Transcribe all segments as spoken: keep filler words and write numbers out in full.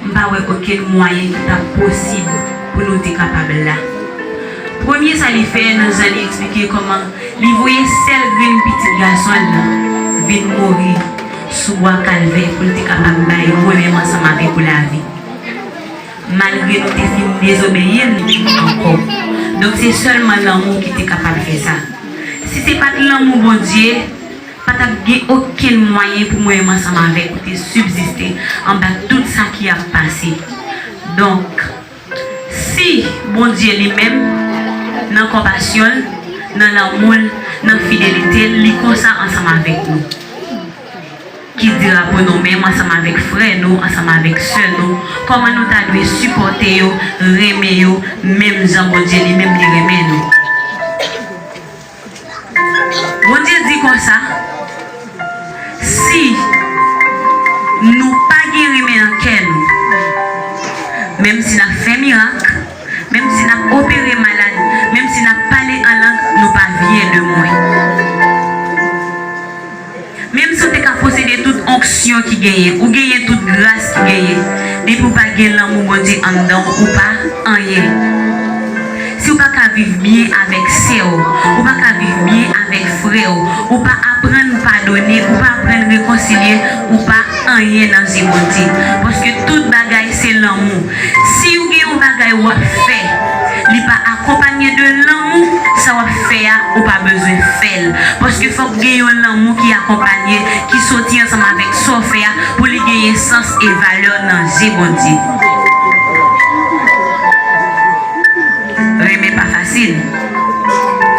M pa wè okenn mwayen ki t ap posib pou nou te kapab la. Premye sa li fè nan jan li eksplike kòman li voye sèl grenn pitit gason l lan vin mouri sou bwa Kalvè pou l te kapab bay mwen menm ansanm avèk ou lavi. Malgre nou te fin dezobeyi l ankò. Donk se sèlman lanmou ki te kapab fè sa. Si se pa t lanmou Bondye, pa t ap gen okenn mwayen pou mwen menm ansanm avèk ou te sibziste anba tout sa ki ap pase. Donk, si Bondye li menm, nan konpasyon l, nan lanmou l, nan fidelite l, li konsa ansanm avèk nou, ki dira pou nou menm ansanm avèk frè nou, ansanm avèk sè nou, kòman nou ta dwe sipòte yo, renmen yo, menm jan Bondye li menm li renmen nou. Bondye di konsa, si nou pa gen renmen nan kè nou, menm si n ap fè mirak, menm si n ap opere malad, menm si n ap pale an lang, nou pa vye de mwen. Menm si w te ka posede tout onksyon ki genyen, ou genyen tout gras ki genyen, depi w pa gen lanmou Bondye anndan w, ou pa anyen. Si w pa ka viv byen avèk sè w, ou pa ka viv byen avèk frè w, ou pa aprann padone, ou pa aprann rekonsilye, ou pa anyen nan je Bondye. Paske tout bagay se lanmou. Si w gen yon bagay w ap fè, li pa akonpanye de lanmou, sa w ap fè a, ou pa bezwen fè l. Paske fòk gen yon lanmou ki akonpanye, ki soti ansanm avèk sa w fè a, pou li genyen sans e valè nan je Bondye. Renmen pa fasil.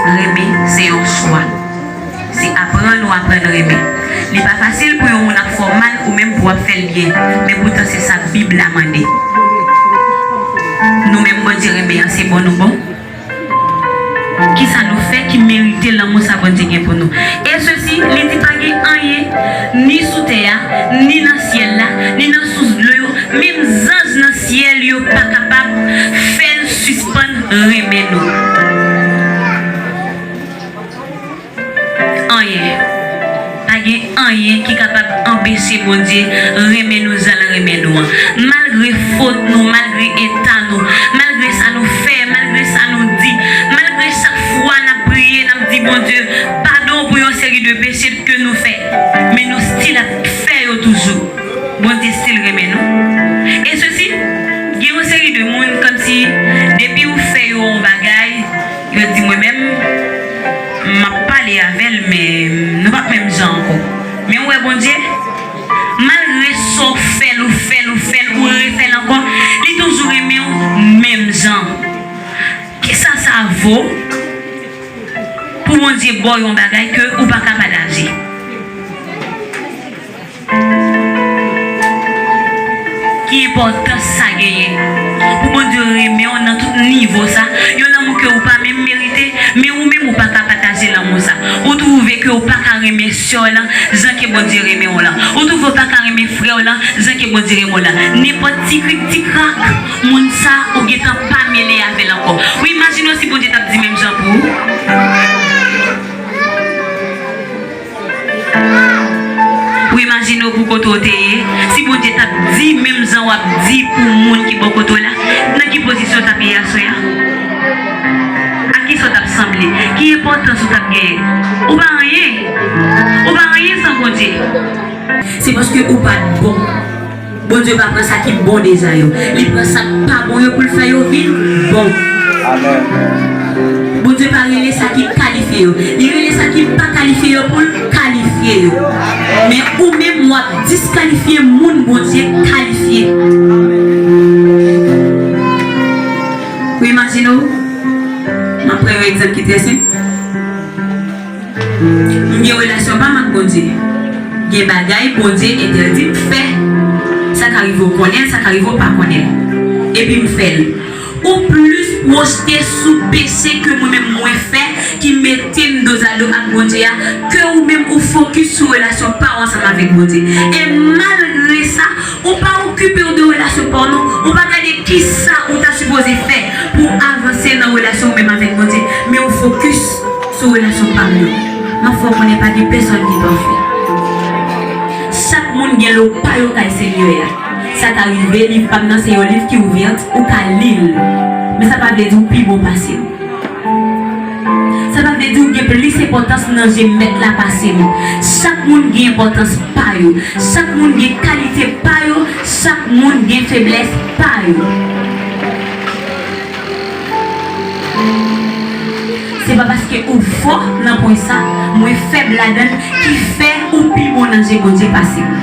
Renmen, se yon chwa. Se aprann ou aprann renmen. Li pa fasil pou yon moun ap fè w mal ou menm pou w ap fè l byen. Men poutan se sa Bib la mande. Nou menm Bondye renmen an, se bon nou bon? Kisa nou fè ki merite lanmou sa Bondye gen pou nou? E sesi, li di pa gen anyen, ni sou tè a, ni nan syèl la, ni nan sous dlo yo, menm zanj nan syèl yo pa kapab fè l sispann renmen nou. Anyen. Pa gen anyen ki kapab anpeche Bondye renmen nou jan l renmen nou an. Malgre fot nou, malgre eta nou, malgre sa nou fè, malgre sa nou di, malgre chak fwa n ap priye, n ap di Bondye padon pou yon seri de peche ke nou fè, men nou still ap fè yo toujou. Bondye still renmen nou. E sesi, gen yon seri de moun, kòmsi depi ou fè yo yon bagay, yo di mwen menm, m ap pale avè l, men nou p ap menm jan ankò. Men ou wè Bondye, malgre sa w fè l, ou fè l, ou fè l, ou refè l ankò, li toujou renmen w menm jan. Kisa sa vo pou Bondye ba w yon bagay ke ou pa ka pataje? Ki enpòtans sa genyen pou Bondye renmen w nan tout nivo sa, yon lanmou ke ou pa menm merite, men ou menm ou pa ka pataje lanmou sa. Ou twouve ke ou pa ka renmen sè w lan jan ke Bondye renmen w lan. Ou twouve ou pa ka renmen frè w lan jan ke Bondye renmen w lan. Nenpòt ti krik ti krak, moun sa ou gentan pa mele avè l ankò. Ou imajine w si Bondye t ap di menm jan pou ou? Ou imajine w pou kote w te ye, si Bondye t ap di menm jan w ap di pou moun ki bò kote w la, nan ki pozisyon w t ap ye aswè a? A kisa w t ap sanble? Ki enpòtans ou t ap genyen? Ou pa anyen. Ou pa anyen san Bondye. Se paske ou pa t bon. Bondye pa pran sa ki bon deja yo. Li pran sa k pa bon yo pou l fè yo vin bon. Amèn. Bondye pa rele sa ki kalifye yo. Li rele sa ki pa kalifye yo pou l kalifye yo. Men ou menm, w ap diskalifye moun Bondye kalifye. Ou imajine w? M ap pran yon egzanp ki trè senp. M gen relasyon pa m ak Bondye. Gen bagay Bondye entèdi m fè. Sa ka rive w konnen l, sa ka rive w pa konnen l. Epi m fè l. Ou plis pwojte sou peche ke mwen menm mwen fè, ki mete m dozado ak Bondye a, ke ou menm ou fokis sou relasyon pa w ansanm avèk Bondye. E malgre sa, ou pa okipe w de relasyon pa w non. Ou pa gade kisa ou ta sipoze fè pou avanse nan relasyon ou menm avèk Bondye, men ou fokis sou relasyon pa m yo. M ap fè w konnen pa gen pèsòn ki pafè. Chak moun gen lo pa yo kay Senyè a. Sa ka rive, liv pa m nan se yon liv ki ouvè, ou ka li l. Men sa pa vle di ou pi bon pase m. Sa pa vle di ou gen plis enpòtans nan je Mèt la pase m. Chak moun gen enpòtans pa yo. Chak moun gen kalite pa yo. Chak moun gen feblès pa yo. Se pa paske ou fò nan pwen sa, mwen fèb ladan l, ki fè ou pi bon nan je Bondye pase m.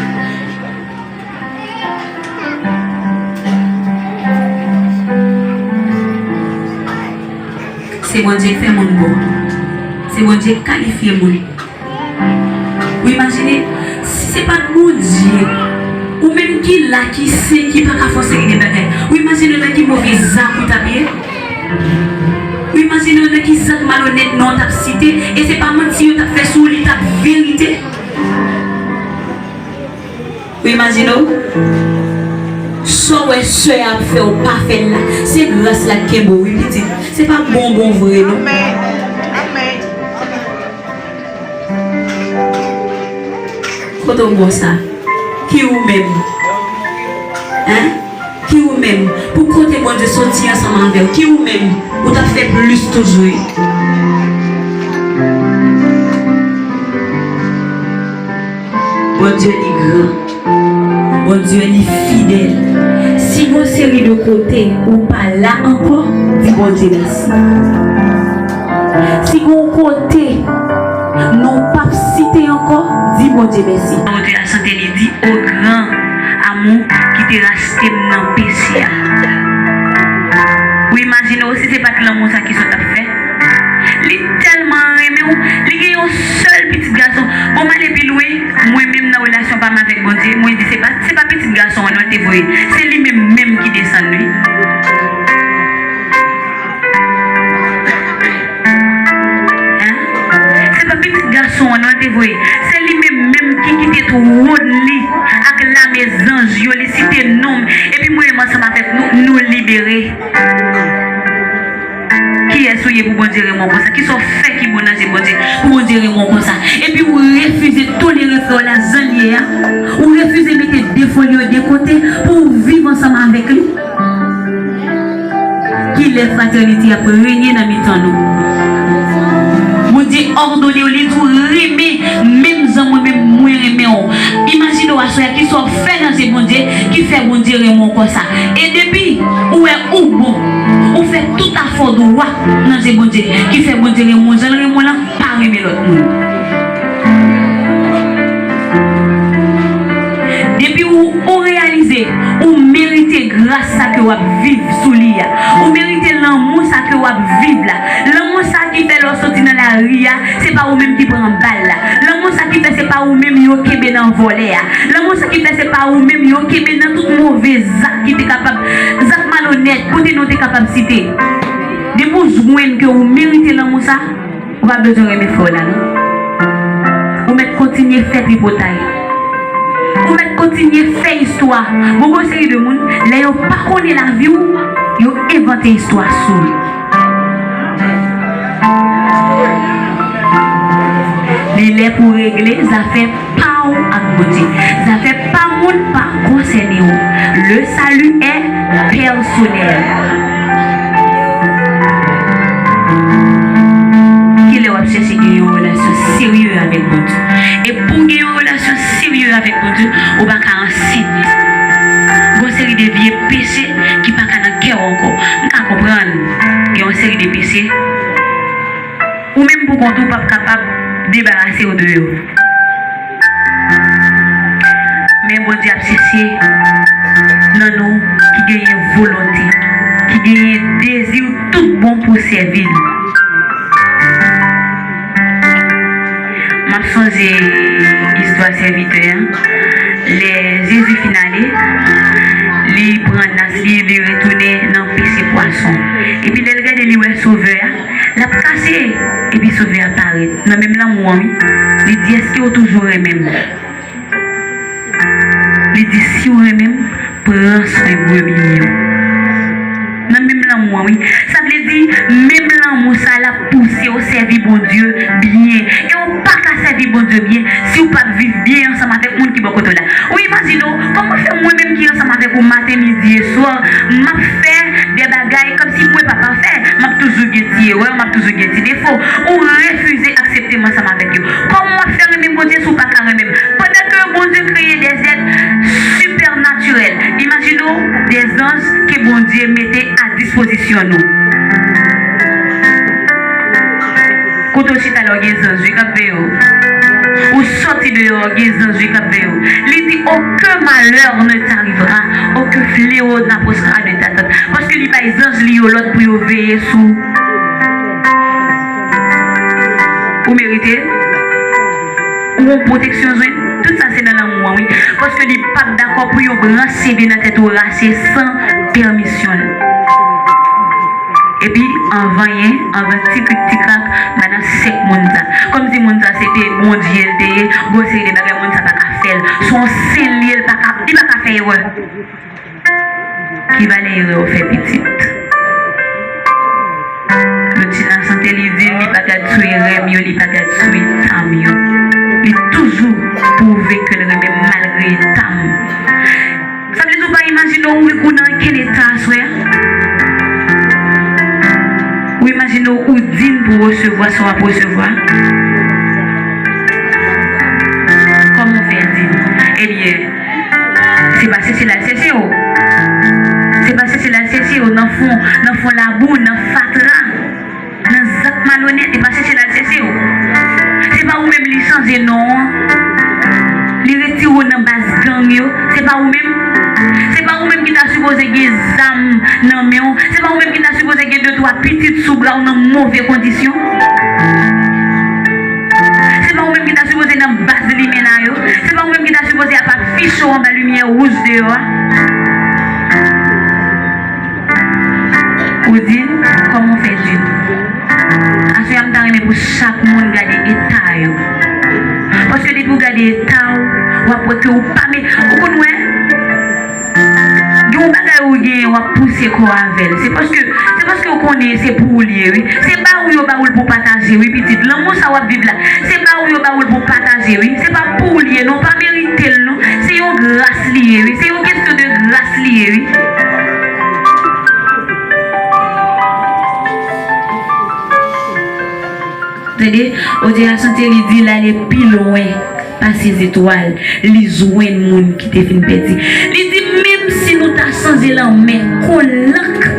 Se Bondye k fè moun bon. Se Bondye k kalifye moun. Ou imajine, si se pa t Bondye, ou menm ki la, ki sen, ki pa ka fè yon seri de bagay, ou imajine nan ki move zak ou t ap ye? Ou imajine nan ki zak malonèt non w t ap site? E se pa manti yo t ap fè sou ou, li t ap verite. Ou imajine w? Sa w wè sè a ap fè w pa fè l la, se gras la k kenbe w, wi, pitit. Se pa bon bon vre, non. Amèn. Amèn. Kote w bò sa? Ki ou menm? Hein? Ki ou menm? Pou kote Bondye soti ansanm avè w? Ki ou menm? Ou t ap fè plis toujou, wi. Bondye li gran. Bondye li fidèl. Si gon seri de kote ou pa la ankò, di Bondye mèsi. Si gon kote non w p ap site ankò, di Bondye mèsi. Bondye la chante, li di, O gran amou ki te rachte m nan peche a. Ou imajine w, si se pa t lanmou sa, kisa w t ap fè? Li tèlman renmen w, li gen yon sèl pitit gason. Bon, m ale pi lwen, mwen menm nan relasyon pa m avèk Bondye, mwen di se pa, se pa pitit gason an non l te voye, se li menm menm ki desann wi. Hein? Se pa pitit gason an non l te voye, se li menm menm ki kite twòn li ak lame zanj yo, li site non m, epi mwen menm ansanm avèk nou, nou libere. Kiyès ou ye pou Bondye renmen w konsa? Kisa w fè ki bon nan je Bondye pou Bondye renmen w konsa? Epi ou refize tolere frè w la jan l ye a. Ou refize mete defo l yo de kote pou w viv ansanm avèk li. Kilè fratènite ap renye nan mitan nou? Bondye òdone w, li di w renmen, menm jan mwen menm mwen renmen w. Imajine w aswè a, kisa w fè nan je Bondye ki fè Bondye renmen w konsa? E depi ou wè ou bon, ou fè tout afè w dwat nan je Bondye, ki fè Bondye renmen w jan l renmen w lan, pa renmen lòt moun. Depi ou, ou reyalize ou merite gras sa ke w ap viv sou li a, ou merite lanmou sa ke w ap viv la, lanmou sa ki fè lè w soti nan lari a, se pa ou menm ki pran bal la. Lanmou sa ki fè se pa ou menm yo kenbe nan vòlè a. Lanmou sa ki fè se pa ou menm yo kenbe nan tout move zak ki te kapab, zak malonèt, kote non te kapab site. Depi w jwenn ke ou merite lanmou sa, ou pa bezwen renmen frè w la, non. Ou mèt kontinye fè tripotay. Ou mèt kontinye fè istwa. Bon, gon seri de moun, lè yo pa konnen lavi w, yo envante istwa sou ou. Li lè pou w regle zafè pa w ak Bondye. Zafè pa moun pa konsène w. Le salut est personnel. Kilè w ap chèche gen yon relasyon serye avèk Bondye? E pou w gen yon relasyon serye avèk Bondye, ou pa ka ansent. Gon seri de vye peche ki pa ka nan kè w ankò. M ka konprann gen yon seri de peche ou menm pou kont ou p ap kapab debarase w de yo. Men Bondye ap chèche nan nou ki genyen volonte, ki genyen dezi tout bon pou sèvi l. M ap sonje istwa sèvitè a. Lè Jezi fin ale, li pran nas li, li retounen nan peche pwason. Epi lè l gade, li wè Sovè a, l ap kache. Epi Sovè a parèt nan menm lanmou an, wi. Li di, èske w toujou renmen m? Li di, si w renmen m, pran swen brebi m yo. Nan menm lanmou an, wi. Sa vle di, menm lanmou sa l ap pouse w sèvi Bondye byen. E w pa ka sèvi Bondye byen, si w p ap viv byen ansanm avèk moun ki bò kote w la. Ou imajine w, kòman fè mwen menm ki ansanm avèk ou maten, midi e swa, m ap fè de bagay kòmsi mwen pa pafè, m ap toujou gen ti erè, m ap toujou gen ti defo. Ou refize aksepte m ansanm avèk yo. Kòman w ap fè renmen Bondye si w pa ka renmen m? Pandan ke Bondye kreye de zèt sipènatirèl, imajine w, de zanj ke Bondye mete a dispozisyon nou. Kote w chita la, w gen zanj wi k ap veye w. Ou sòti deyò, w gen zanj wi k ap veye w. Li di, aucun malheur ne t'arrivera, aucun fléau n'approchera de ta tente. Paske li bay zanj li yo lòd pou yo veye sou ou. Ou merite. Ou yon pwoteksyon jwenn. Tout sa se nan lanmou an, wi. Paske li p ap dakò pou yon branch cheve nan tèt ou rache san pèmisyon l. Epi, anvan yen, anvan ti krik ti krak, madan sèk moun sa. Kòmsi moun sa se te Bondye l te ye, gon seri de bagay moun sa pa ka fè l. Se yon sen l ye, l pa ka, li pa ka fè erè. Ki valè erè w fè pitit? Lòt ti nan sante li di l, li pa gad sou erè m yo, li pa gad sou eta m yo. Li toujou pwouve ke l renmen m malgre eta m. Sa vle di w pa imajine w wi kou nan ken eta aswè a? Ou imajine w ou dign pou w resevwa sa w ap resevwa? Kòman w fè dign? Ebyen, se pa chèche l al chèche w. Se pa chèche l al chèche w nan fon, nan fon labou, nan fatra. Nan zak malonèt, e pa chèche l al chèche w. Se pa ou menm li chanje non an. Li retire w nan baz gang yo. Se pa ou menm. Se pa ou menm ki ta sipoze gen zam nan men w. Se pa ou menm ki ta sipoze gen de twa pitit sou bra w nan move kondisyon. Se pa ou menm ki ta sipoze nan baz limena yo. Se pa ou menm ki ta sipoze ap afiche w anba limyè wouj deyò a. Ou di, kòman w fè di? Aswè a, m ta renmen pou chak moun gade eta yo. Paske depi w gade eta w, w ap wè ke ou pa me-, ou konn wè, gen yon bagay ou genyen, w ap pouse kò w avè l. Se paske, se paske w konnen se pou ou l ye, wi. Se ba ou yo ba ou l pou pataje, wi, pitit. Lanmou sa w ap viv la, se ba ou yo ba ou l pou pataje, wi. Se pa pou ou l ye, non, w pa merite l, non. Se yon gras li ye, wi. Se yon kesyon de gras li ye, wi. Tande, Odya chante, li di l ale pi lwen pase zetwal, li jwenn moun ki te fin pèdi. Li di, menm si nou ta chanje lanmè, kòd lank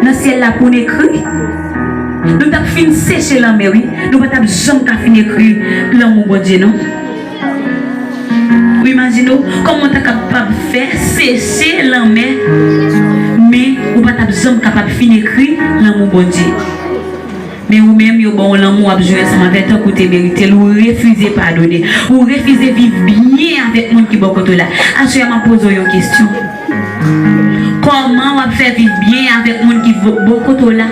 nan syèl la pou n ekri, nou t ap fin seche lanmè, wi. Nou pa t ap janm ka fin ekri lanmou Bondye, non. Ou imajine w, kòman w ta kapab fè seche lanmè, men ou pa t ap janm kapab fin ekri lanmou Bondye. Men ou menm, yo ba w lanmou w ap jwi ansanm avè l tankou w te merite l, ou refize padone, ou refize viv byen avèk moun ki bò kote w la. Aswè a, m ap poze w yon kesyon. Kòman w ap fè viv byen avèk moun ki vo-, bò kote w la?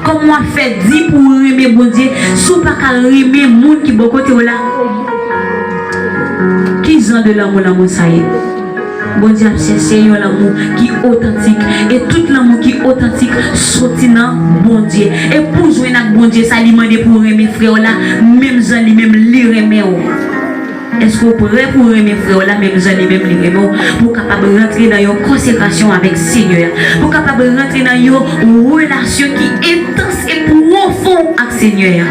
Kòman w ap fè di pou w renmen Bondye si w pa ka renmen moun ki bò kote w la? Ki jan de lanmou, lanmou sa ye? Bondye ap chèche yon lanmou ki otantik, e tout lanmou ki otantik soti nan Bondye. E pou w jwenn ak Bondye sa, li mande pou w renmen frè w la menm jan li menm li renmen w. Èske w prè pou w renmen frè w la menm jan li menm li renmen w, pou w kapab rantre nan yon konsekrasyon avèk Senyè a, pou w kapab rantre nan yon relasyon ki entans e pwofon ak Senyè a?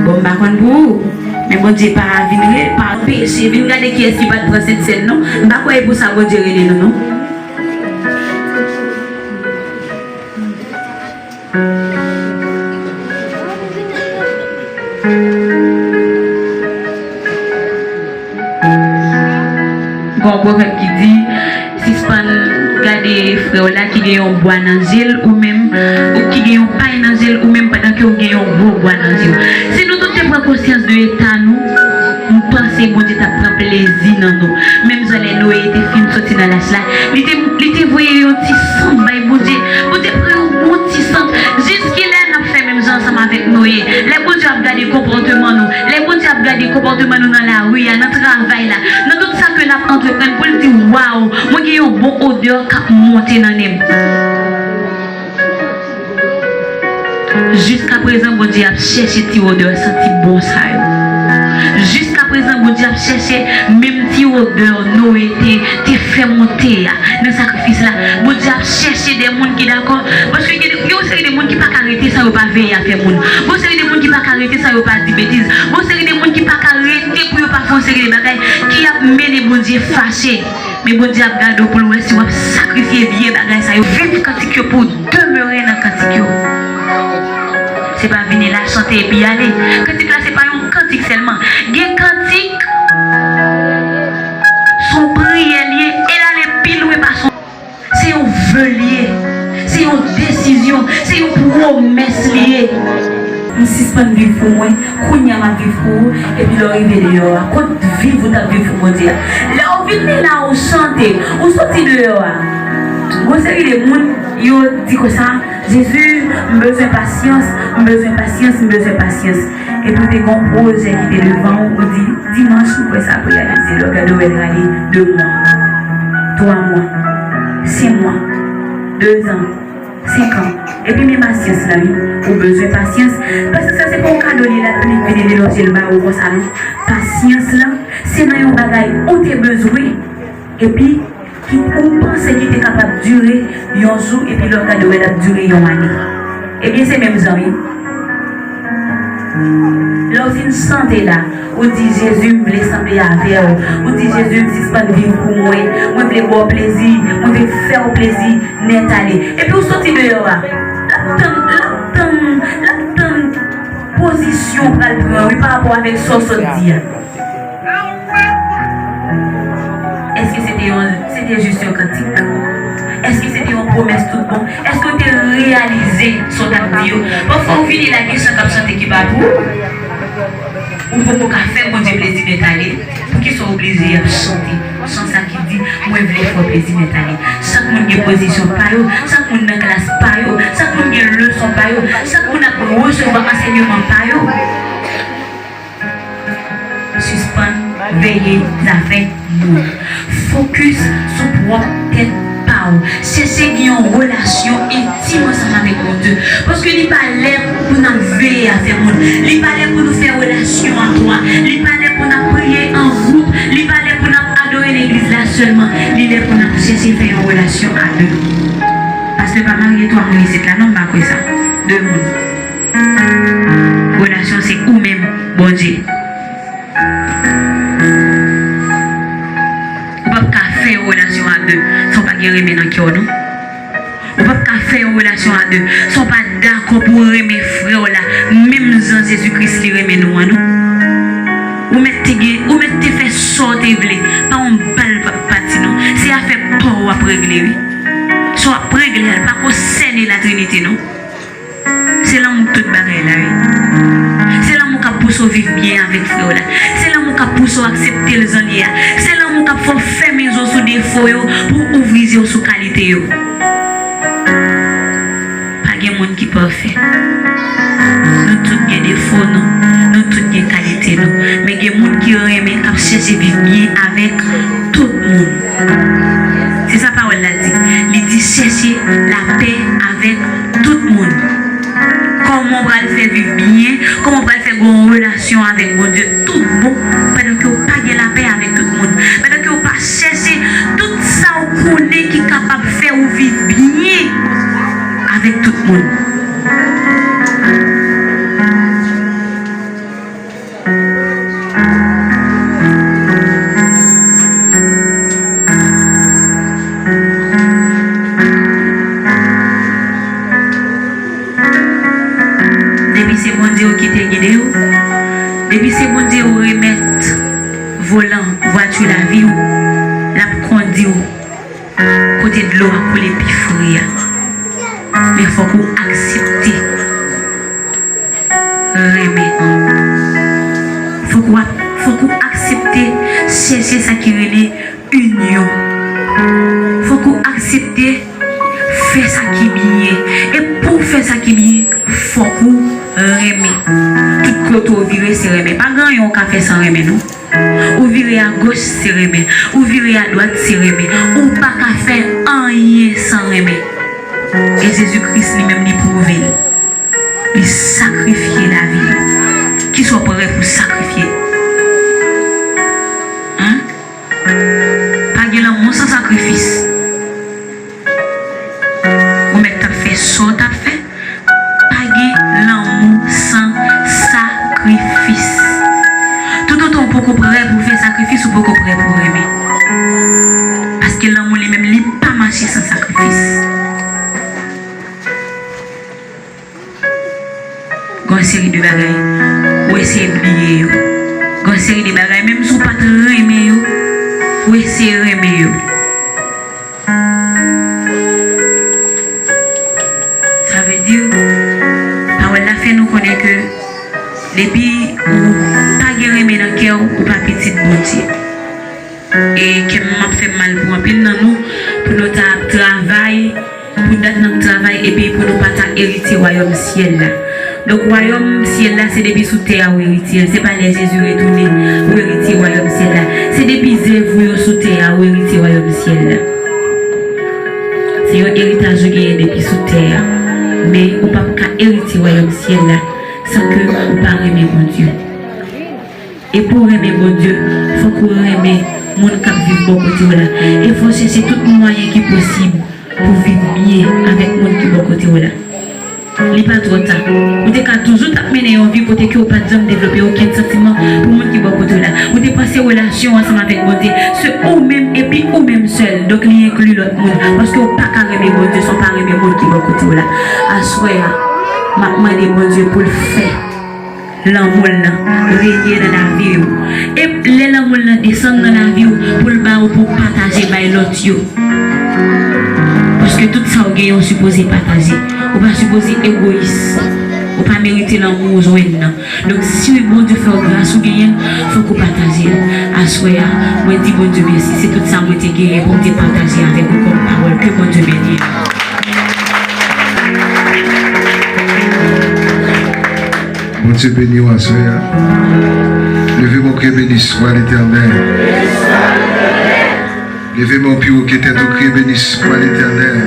Bon, m pa konn pou ou, men Bondye pa vin re-, pa anpeche, vin gade kiyès ki pa t pran Sentsèn non. M pa kwè e pou sa Bondye rele nou non. Gen yon pwovèb ki di, sispann gade frè w la ki gen yon bwa nan je l, ou menm, ou ki gen yon pay nan je l, ou menm, pandan ke w gen yon gwo bwa nan je w. Si nou tout te pran konsyans de eta nou, m panse Bondye t ap pran plezi nan nou. Menm jan lè Noye te fin soti nan lach la, li te, li te voye yon ti sant bay Bondye. Bondye pran yon bon ti sant. Jiskilè n ap fè menm jan ansanm avèk Noye? Lè Bondye ap gade konpòteman nou, lè Bondye ap gade konpòteman nou nan lari a, nan travay la, nan tout sa ke n ap antreprann, pou l di, waw, mwen gen yon bon odè k ap monte nan nen m. Jiskaprezan, Bondye ap chèche ti odè santi bon sa yo. Jiskaprezan, Bondye ap chèche menm ti odè Noye te, te fè monte a nan sakrifis la. Bondye ap chèche de moun ki dakò. Paske gen de, gen yon seri de moun ki pa ka rete san yo pa veye afè moun. Gen yon seri de moun ki pa ka rete san yo pa di betiz. Gen yon seri de moun ki pa ka rete pou yo pa fè yon seri de bagay ki ap mennen Bondye fache. Men Bondye ap gade w pou l wè si w ap sakrifye vye bagay sa yo. Viv kantik yo pou w demere nan kantik yo. Se pa vini la, chante epi ale. Kantik la se pa yon kantik sèlman. Gen kantik, se yon priyè l ye, e l ale pi lwen pase yon, se yon ve l ye, se yon desizyon, se yon pwomès li ye. M sispann viv pou mwen, kounye a m ap viv pou ou, epi lè w rive deyò a, kot viv ou t ap viv pou Bondye a? Lè w vin li la, ou chante, ou soti deyò a. Gon seri de moun, yo di konsa, Jezi, m bezwen pasyans, m bezwen pasyans, m bezwen pasyans. Epi w te gen yon pwojè ki te devan w, ou di, dimanch, m kwè sa pou y ale, se lè w gade w wè l rale de mwa, twa mwa, senk mwa, dezan, senk an. Epi men pasyans lan, wi. Ou bezwen pasyans. Pasyans lan, se pa yon kado li la, li vin vide lonje l ba ou konsa, non. Pasyans lan, se nan yon bagay ou te bezwen, epi ki, ou panse ki te kapab dire yon jou, epi lè w gade, w wè l ap dire yon ane. Ebyen, se menm jan, wi. Lè w fin chante la, ou di, Jezi, m vle sanble avè w. Ou di, Jezi, m sispann viv pou mwen. Mwen vle ba w plezi. Mwen vle fè w plezi nèt ale. Epi w soti deyò a. L ap tann, l ap tann, l ap tann pozisyon w pral pran, wi, pa rapò avèk sa w sot di a. Èske se te yon, se te jis yon kantik? Èske se te yon pwomès tout bon? Èske w te reyalize sa w t ap di yo? Pafwa, ou vini la, gen chan k ap chante ki pa pou ou. Ou poko ka fè Bondye plezi nèt ale. Poukisa w oblije ap chante chan sa ki di, mwen vle fè w plezi nèt ale? Chak moun gen pozisyon pa yo, chak moun nan klas pa yo, chak moun gen leson pa yo, chak moun ap resevwa ansèyman pa yo. Sispann veye zafè moun. Fokis sou pwòp tèt pa w. Chèche gen yon relasyon entim ansanm avèk Bondye. Paske li pa lè pou n ap veye afè moun. Li pa lè pou nou fè relasyon a twa. Li pa lè pou n ap priye an gwoup. Li pa lè pou n ap adore legliz la sèlman. Li lè pou n ap chèche fè yon relasyon a de. Pastè pa marye twa moun isit la, non, m pa kwè sa. De moun. Relasyon se ou menm, Bondye. Ou p ap ka fè yon relasyon a de san w pa gen renmen nan kè w, non. Ou p ap ka fè yon relasyon a de san w pa dakò pou w renmen frè w la, menm jan Jezi Kris li renmen nou an, non. Ou mèt te gen, ou mèt te fè sa w te vle, pa yon bal p ap pati, non. Se afè pa w w ap regle, wi. Sa w ap regle a, l pa konsène Latrinite, non. Se lanmou k tout bagay la, wi. Se lanmou k ap pouse w viv byen avèk frè w la. Se lanmou k ap pouse w aksepte l jan l ye a. Se lanmou k ap fè w fèmen je w sou defo yo pou w ouvri je w sou kalite yo. Pa gen moun ki pafè. Nou tout gen defo nou, nou tout gen kalite nou. Men gen moun ki renmen, k ap chèche viv byen avèk tout moun. Se sa pawòl la di. Li di, chèche lapè avèk tout moun. Kòman w pral fè viv byen? Kòman w pral fè gen yon relasyon avèk Bondye tout bon pandan ke w pa gen lapè avèk tout moun? Pandan ke w pa chèche tout sa w konnen ki kapab fè w viv byen avèk tout moun. Depi se Bondye w kite gide w, depi se Bondye w remèt volan vwati lavi w, l ap kondi w kote dlo a koule pi fre a. Men fòk ou aksepte renmen. Fòk ou ap, fòk ou aksepte chèche sa ki rele inyon. Fòk ou aksepte fè sa ki byen. E pou w fè sa ki byen, fòk ou renmen. Tout kote w vire, se renmen. Pa gen anyen w ka fè san renmen, non. Ou vire agoch, se renmen. Ou vire adwat, se renmen. Ou pa ka fè anyen san renmen. E Jezi Kris li menm li pwouve l. Li sakrifye lavi li. Kisa w prè pou sakrifye? Hen? Pa gen lanmou san sakrifis. Ou mèt t ap fè sa w t ap fè. Pa gen lanmou san sakrifis. Toutotan w poko prè pou fè sakrifis, ou poko prè pou renmen. Paske lanmou li menm, li pa mache san sakrifis. Gon seri de bagay, ou eseye bliye yo. Gon seri de bagay, menm si w pa t renmen yo, ou eseye renmen yo. Sa vle di, pawòl la fè nou konnen ke depi ou pa gen renmen nan kè w, ou pa pitit Bondye. E kè m ap fè m mal pou anpil nan nou, pou nou ta ap travay, pou dat n ap travay, epi pou nou pa ta eritye wayòm syèl la. Donk, wayòm syèl la, se depi sou tè a ou eritye l. Se pa lè Jezi retounen ou eritye wayòm syèl la. Se depi zèv ou yo sou tè a ou eritye wayòm syèl la. Se yon eritaj ou genyen depi sou tè a. Men ou p ap ka eritye wayòm syèl la san ke ou pa renmen Bondye. E pou w renmen Bondye, fòk ou renmen moun k ap viv bò kote w la. E fò w chèche tout mwayen ki posib pou w viv byen avèk moun ki bò kote w la. Li pa twò ta. Ou te ka toujou t ap mennen yon vi kote ke w pa t janm devlope okenn santiman pou moun ki bò kote w la. Ou te panse relasyon w ansanm avèk Bondye se ou menm epi ou menm sèl. Donk, li enkli lòt moun. Paske w pa ka renmen Bondye san w pa renmen moun ki bò kote w la. Aswè a, m ap mande Bondye pou l fè lanmou l lan renye nan lavi w. E lè lanmou l lan desann nan lavi w, pou l ba w pou w pataje bay lòt yo. Paske tout sa w genyen, w sipoze pataje. Ou pa sipoze egoyis. Ou pa merite lanmou w jwenn nan. Donk, si Bondye fè w gras ou genyen l, fòk ou pataje l. Aswè a, mwen di Bondye mèsi. Se tout sa mwen te genyen pou m te pataje avèk ou kòm pawòl. Ke Bondye beni w. Bondye beni w aswè a. Leve men w, kriye beniswa Letènèl. Leve men w pi wo ke tèt ou, kriye beniswa Letènèl.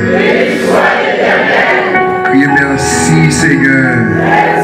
Kriye mèsi, Senyè.